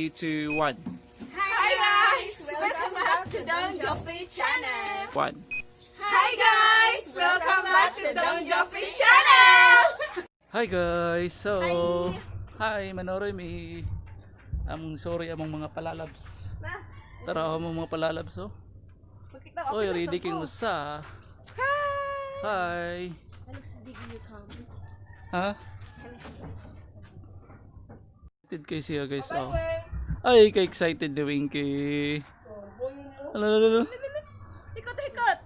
3, 2, 1. Hi guys! Welcome back to Don Joffrey Channel! 1. Hi guys! Welcome back to Don Joffrey Channel! Hi guys! So, hi, manoroy mi. Among sorry among mga palalabs. Tara among mga palalabs oh. Oy, ready king usa. Hi. Ha? Excited kay siya guys oh. Ay, kay excited ni Winky. Ala, ala, ala. Hikot, hikot!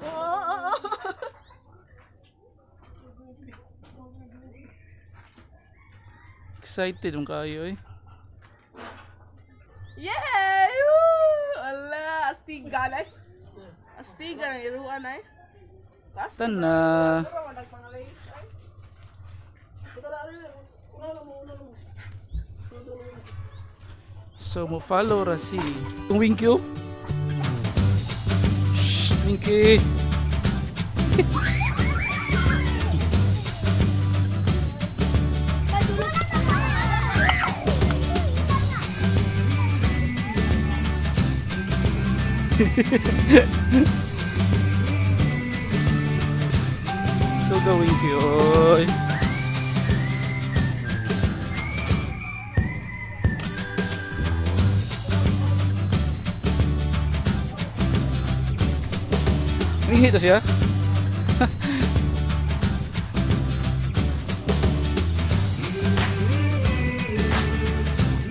Oo. Excited mo kayo eh. Yay! Woo! Ala, astiga na eh. Astiga na, iruan na eh. Tana. So mo follow ra si Yung Winky oh. Shh, Winky. So go Winky oy. Winky to siya.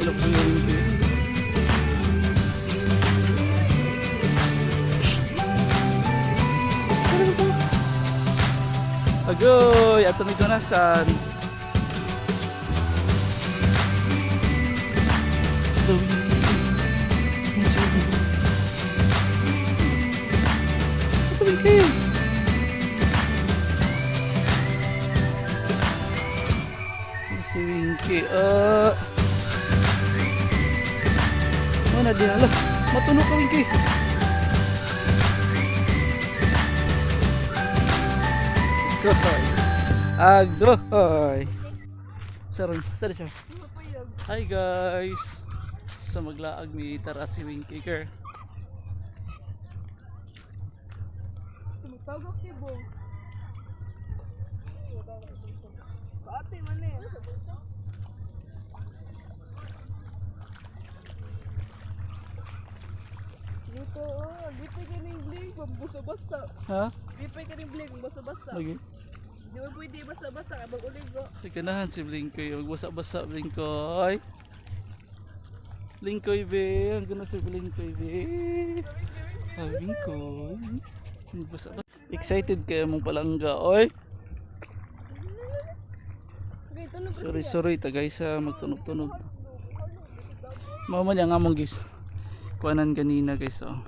Look ko yung Winky. Agoy, ato mi nasan. Winky. Si Winky. Ah. Mana dia lah. Matunog ka Winky. Agoy. Agoy. Saron, sari siya. Hi guys. Sa maglaag mi tara si Winky Ker. Tumutawag kibo. Paati man eh. Dito, oh, lipay ka ng bling, basa-basa. Ha? Lipay ka ng bling, basa-basa. Lagi. Di ba pwede basa-basa kabag uligo? Sa ganahan si Blinkoy. Magbasa-basa Blinkoy. Blinkoy be. Ang gana si Blinkoy be. Ay, Blinkoy. Magbasa-basa. Excited kayo mong palangga, oy. Okay, tunog. Sorry, sorry, tagay sa magtunog-tunog. Mama niya nga mong gis. Kuanan kanina guys, oh.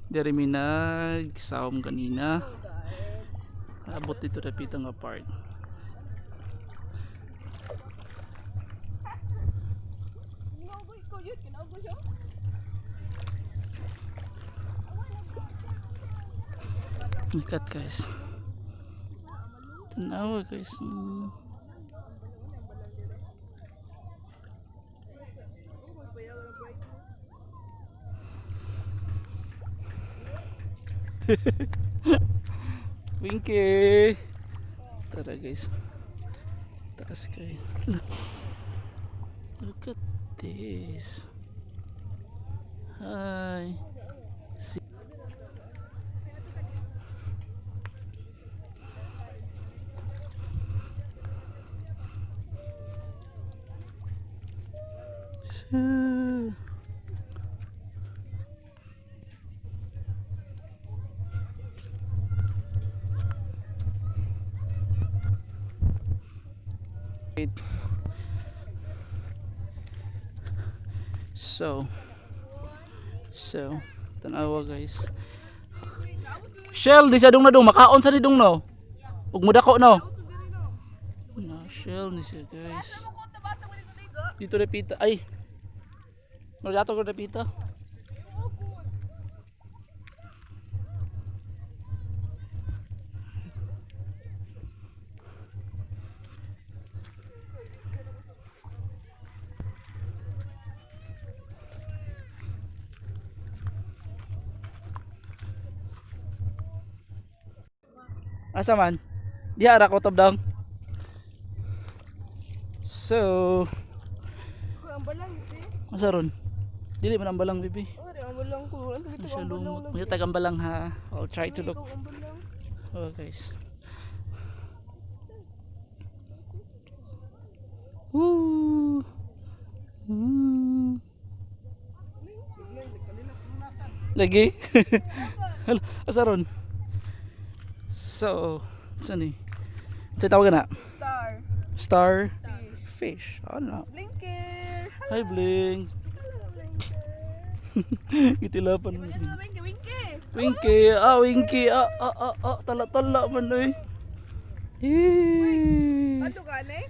Diri mi nagsawom kanina. Abot dito dapita nga part. Kinaugoy ko yun, kinaugoy siya. Ikat guys. Tanawa guys. Winky! Tara guys. Taas kayo. Look at this. Hi. See. Wait. So, so, tanawa guys. Shell, di siya dong na dong, makaon sa ni dong no. Ug mudako no. Na shell ni siya guys. Dito repita. Ay. Magato ko repita. Asa man? Diha ra ko tabdang. So, Ang balang eh. asa ron? Dili man ang balang, bibi. Oh, ang balang ko. Ano Ano siya lumot? May tag ang balang ha. I'll try to look. Ang balang. Oh, guys. Woo! Lagi? Hala, asa ron? So, saan ni? Sa tawag na? Star. Star Fish. fish. Ano? Blinker. Hi, Bling. Hello, Blinker. Gitilapan mo. Ano na Winky, Winky? Winky, ah, Winky, ah, ah, ah, ah, tala-tala man oy. Eh. Ano ka na eh?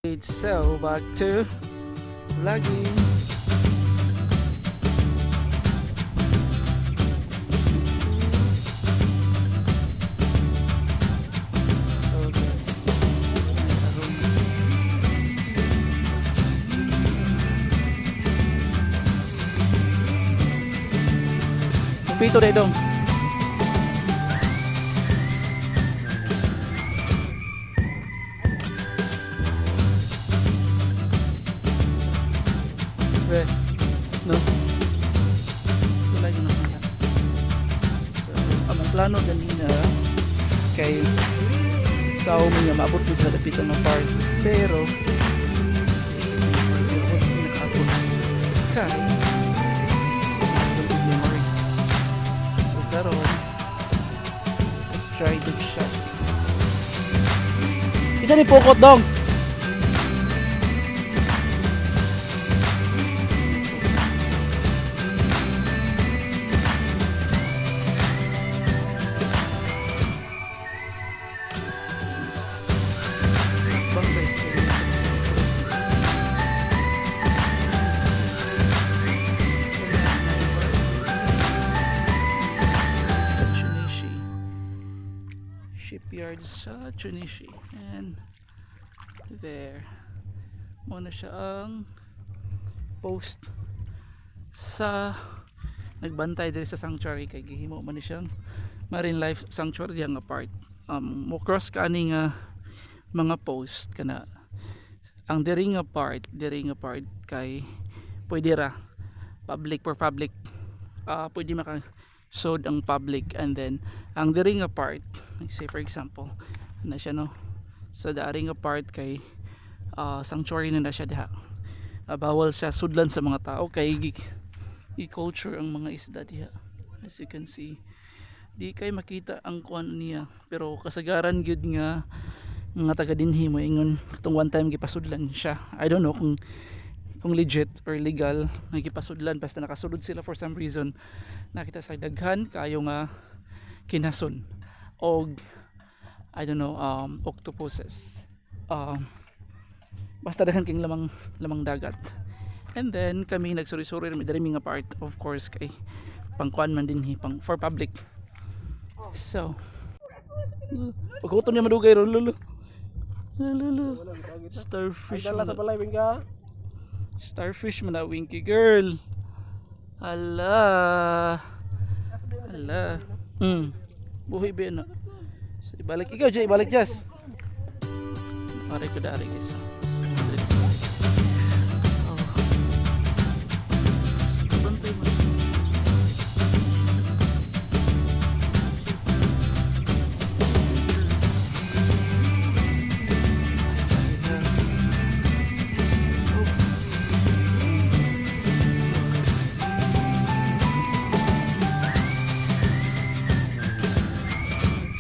So, back to vlogging. So guys, may aroma. Pito dai dong. Where? No? Wala yun ang. So, among plano ganina kay sa umi nga maabot ko sa dapitan ng park. Pero, nakaabot kay memory. So, karon, let's try the shot. Isa ni Pokot dong. Bang guys. Chunishi. Shipyard sa Chunishi. And there. Muna siya ang post sa nagbantay diri sa sanctuary kay gihimo man ni siyang marine life sanctuary diha nga part. Mo cross ka ani nga mga post kana ang diri nga part kay pwede ra public, for public, pwede maka sod ang public. And then ang diri nga part, like say for example na siya, no, sa dari nga part kay sanctuary na na siya diha. Bawal siya sudlan sa mga tao kay i-culture ang mga isda diha. As you can see, di kay makita ang kuan niya, pero kasagaran gyud nga mga taga dinhi mo ingon katong one time gipasudlan siya. I don't know kung legit or legal nga gipasudlan, basta nakasulod sila for some reason. Nakita sa daghan kayo nga kinason og, I don't know, octopuses, basta daghan king lamang lamang dagat. And then kami nagsuri-suri mi diri nga part, of course, kay pangkuan man dinhi, pang for public. So pagkutom niya madugay ron, lolo lolo. Ay Starfish dala sa man na. Balay wingka. Starfish man na, winky girl. Hala, hala. Buhi ba na? So, ibalik ikaw, Jay, ibalik Jess. Pare ko dari, guys. Oh. Bantay mo.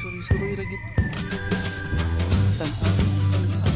Suri-suri ra gid. Tan-aw, tan-aw.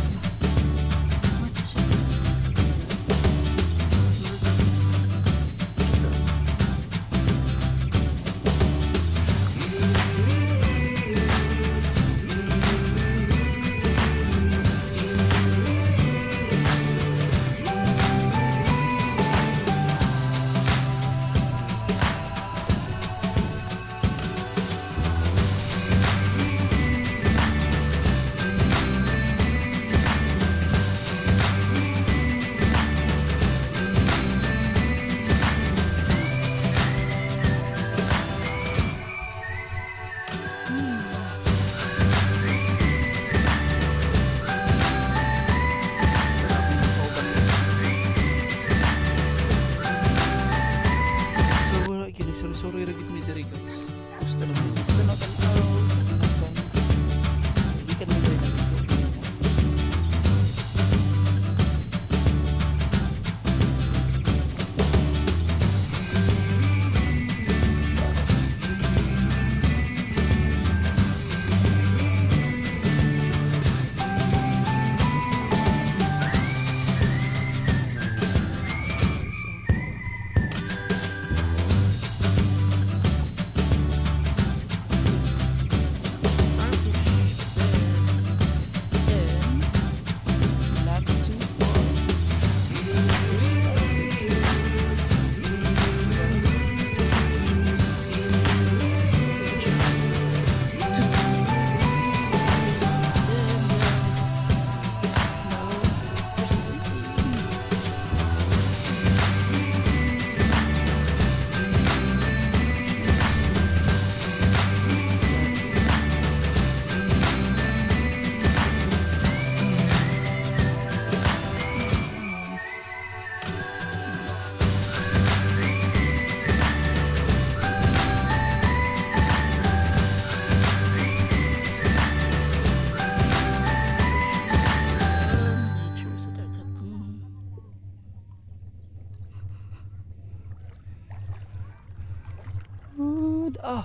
Oh.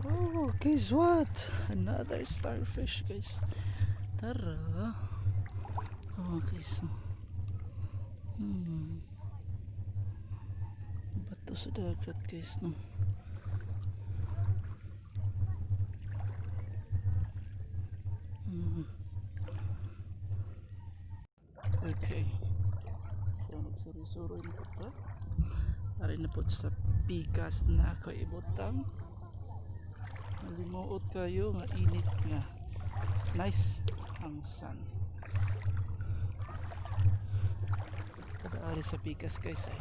Oh, guess what? Another starfish, guys. Tara. Oh, guys. Bato sa dagat, guys, no? Okay. So, magsuri-suroy na po ito. Ari na po sa pikas na ako ibutang. Malimuot kayo nga init nga. Nice ang sun. Kada ari sa pikas, guys, ay.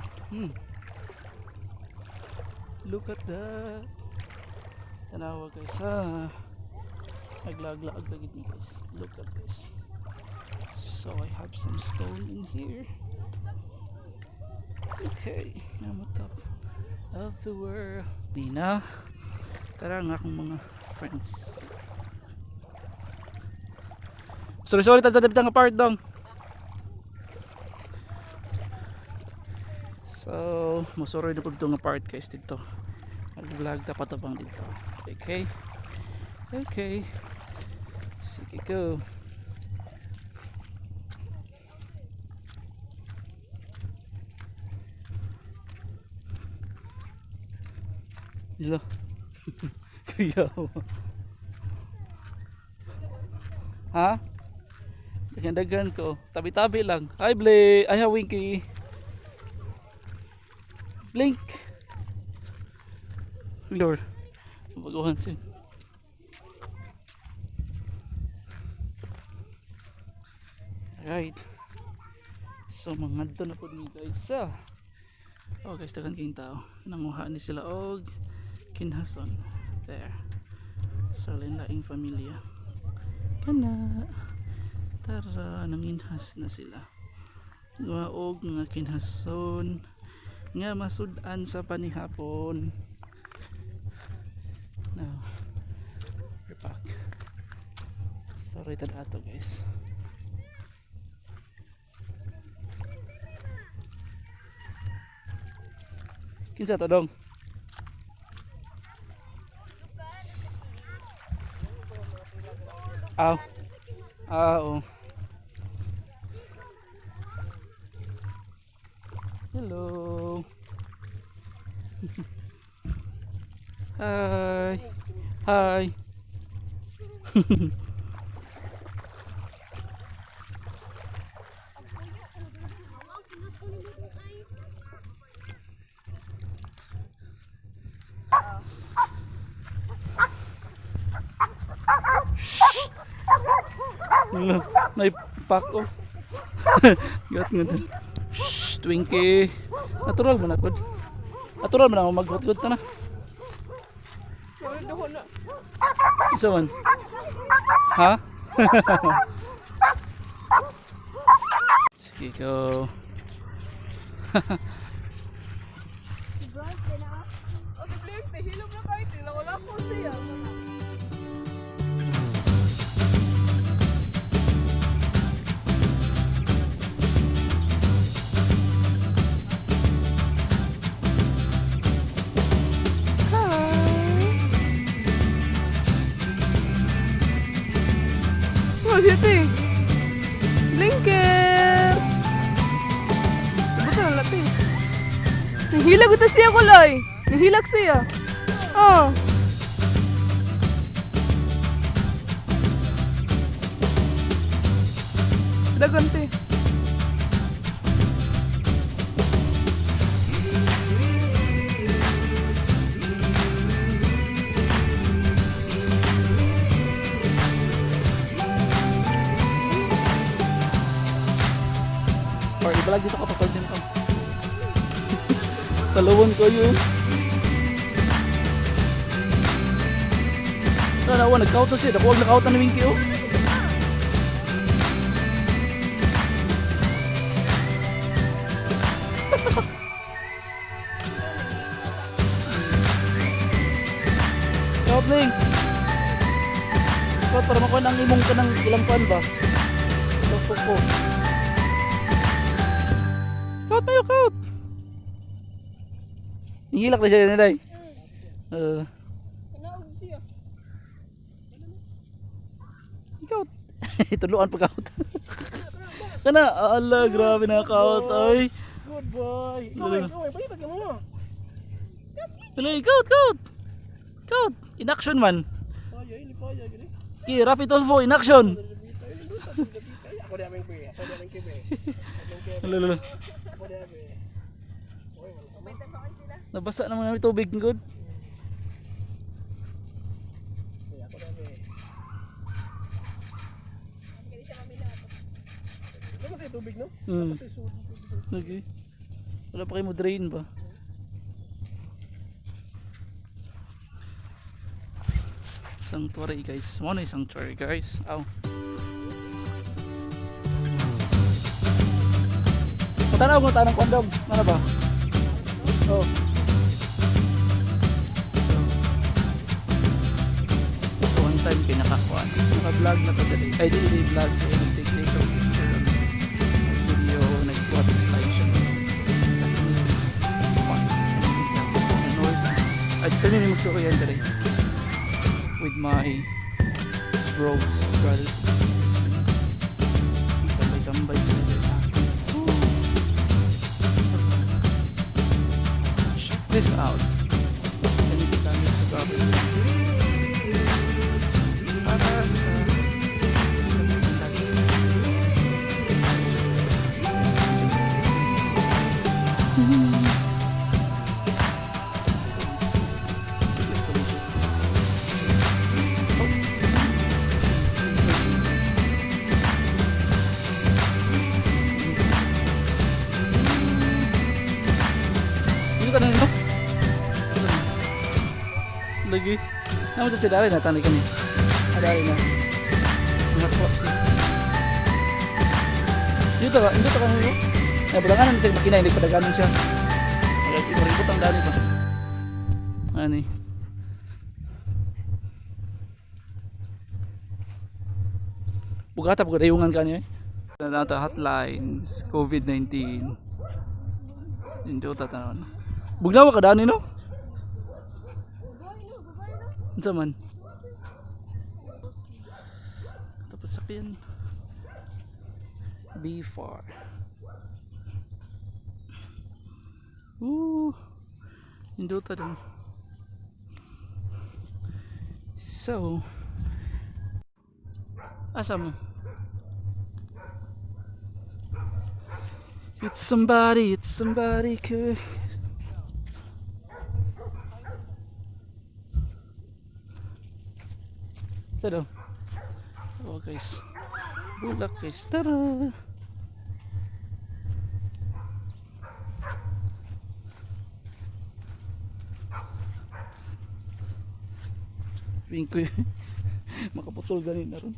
Look at that. Tanawa, guys, ha. Naglaglaag lagi ni, guys. Look at this. So I have some stone in here. Okay, I'm on top of the world. Nina, tara nga akong mga friends. Sorry, sorry, tadadab nga part dong. So, masuroy na po dito nga part, guys, dito. Mag-vlog dapat abang dito. Okay? Okay. Sige, go. Ilo. Kuya mo. Ha? Daghan-daghan ko. Tabi-tabi lang. Hi, Blay. Ay, hi, Winky. Blink. Lord. Baguhan siya. Alright. So, mga na po ni, guys. Ah. Oh guys, daghan kayong tao. Nanguha ni sila og kinhason. There. So, lain-laing pamilya. Kana. Tara, nanginhas na sila. Nguha og mga kinhason nga masud-an sa panihapon. Now, we're back. Sorry tad ato, guys. Kinsa to dong? Aw. Ah, oh. Hello. Hi. Hi. Wala, naipak oh. Gat nga dun. Shh, Twinkie. Natural man ako. Natural man ako maghot-hot na. Wala duho na. Isa man. Ha? Sige, go. Si Bryce din na. Oh, si Blake, nahilom na kayo. Tila wala po siya. Hi! Oh, shit eh. Blinker! Buto na natin. Nahilag ito siya kulay. Nahilag siya. Oh. Dagan te. Or ibalag dito ka papag din ka. Talawon ko yun. Tara, nagkaut na siya. Dako ang nakaut na ni Winky, oh. Kaut ning. Kaut para makuha ng imong kanang ilang kuan ba? Ito ko. Kaut mayo, kaut. Hihilak na siya nilay. Naog siya. Ikaw. Tuluan pag out. Kana, ala, grabe na out ay. Good boy. Ikaw eh, ikaw eh. Pakita ka mo. Dali, kaut, kaut. Kaut. In action man. Lipaya, eh, lipaya. Gini. Ki, Rapi Tulfo, in action. Ako di aming kuya. Ako di aming kibe. Lalo, lalo. Ako di aming. Oy, wala ka. May tabakan sila. Nabasa naman namin tubig, good. Kuya, ako di aming. Hindi siya maminato. Ano ba sa tubig, no? Mm. Kasi sud tubig. Okay. Wala pa kayo mo drain ba? Sanctuary, guys. Mo na yung sanctuary, guys. Aw. Tanaw ko tanong kondom. Ano ba? Oh. So, one time pinakakuan. Naka-vlog na to dali. Ay, di di vlog. Ay, nag-take take of picture. Video, nag-kuha sa slideshow. At kanina magsuko yan dali. With my bros, brothers. Tambay-tambay sila dali sa akin. Woo! Check this out. Ganito gamit sa property. Para sa Dito ka na nito? Lagi. Naman sa dari na tanay kani. Adari na. Nakakuha siya. Dito ka nito. Ay, badanganan siya makina, hindi padaganon siya. Ay, iparikot ang dani ba? Ani. Bugata pag dayungan ka niya eh. Nata hotlines, COVID-19. Hindi ko tatanong. Bugnawa ka dani no? Unsa man? Tapos sakyan. B4. Ooh. Indota din. So, asa mo? It's somebody could. Tara. Oh guys. Bulak guys. Tara. Pingko makaputol ganin na ron.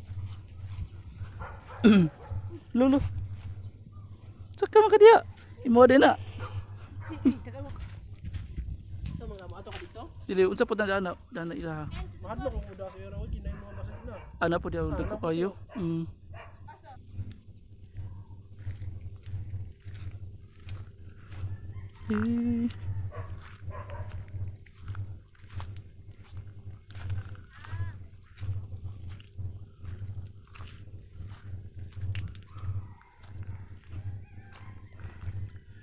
Lolo. Saka makadiya. Imo din na. Sa mga maato ka dito? Dili unsa po na dana dana ilaha. Mahadlok ang uda sa iro, ginay mo masid na. Ana po diya dagko kayo. Eh.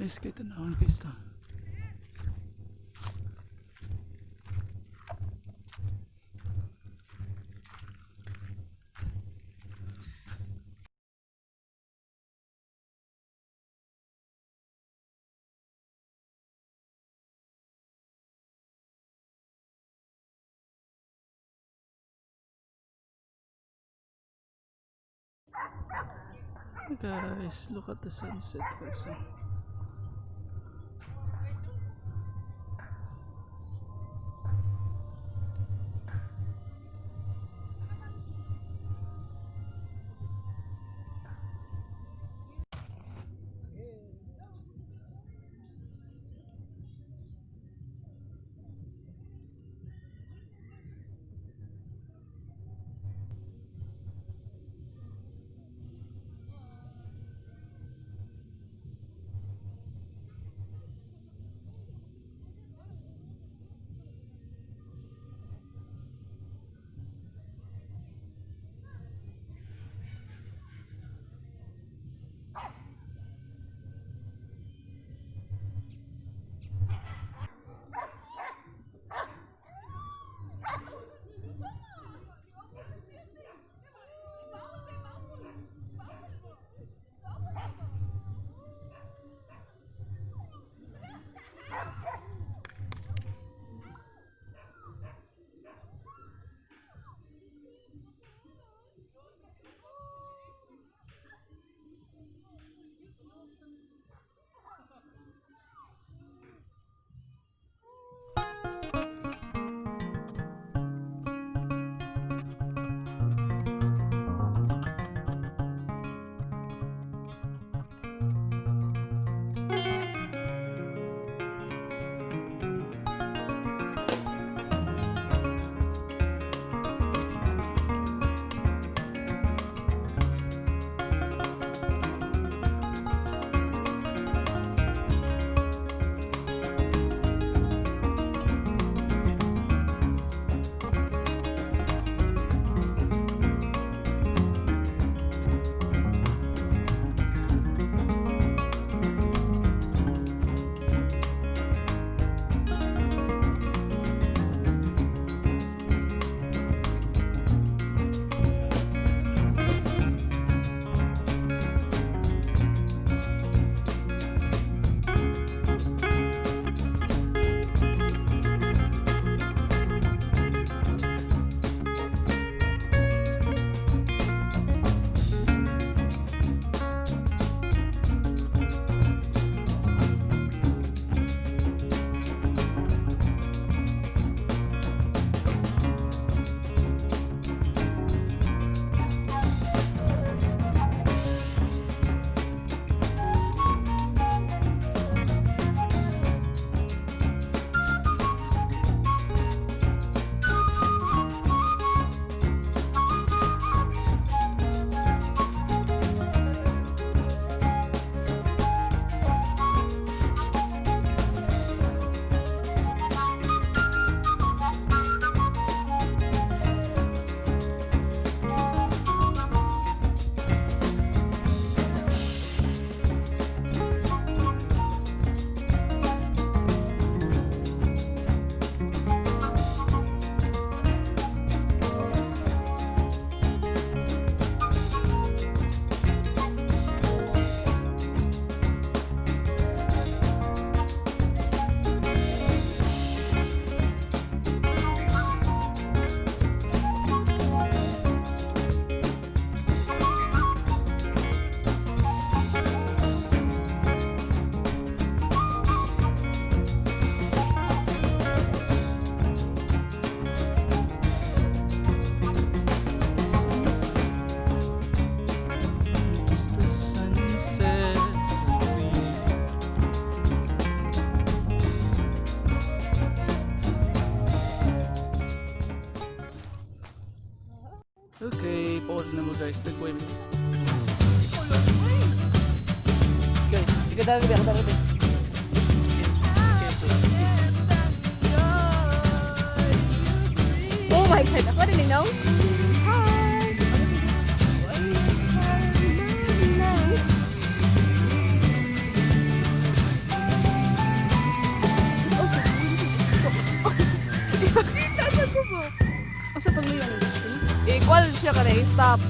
Guys, kay tanawon guys ta. Guys, look at the sunset guys. mo, guys, lagway mo. Okay, ikaw dali gabi, ako dali gabi. Okay. Oh my God, ako rin, no? Hi! Ipakita sa ko mo. Asa pag may ano? Equal siya ka na, stop.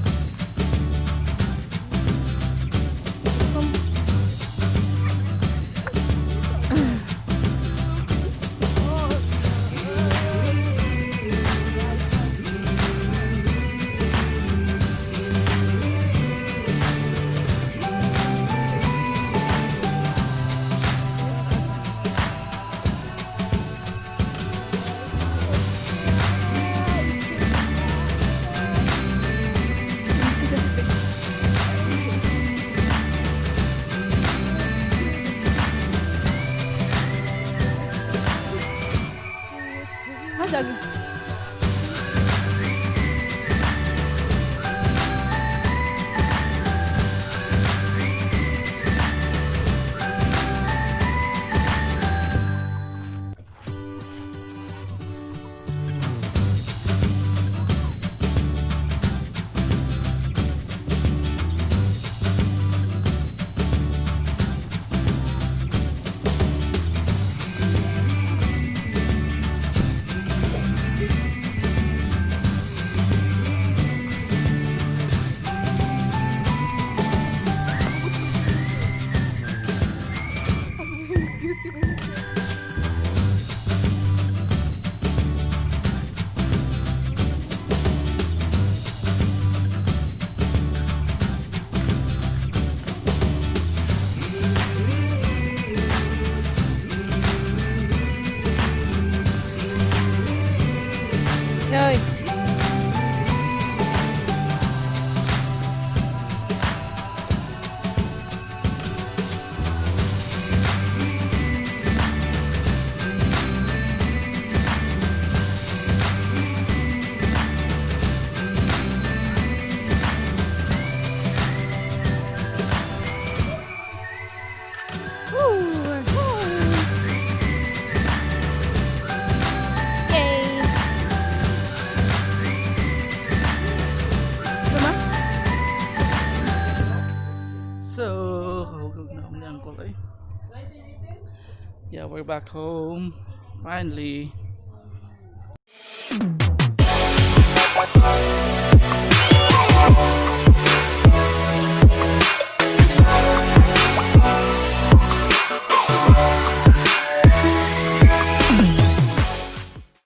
Hasag. Yoy. Yay! Tama? So, hugag na ako ni Uncle eh. Yeah, we're back home. Finally.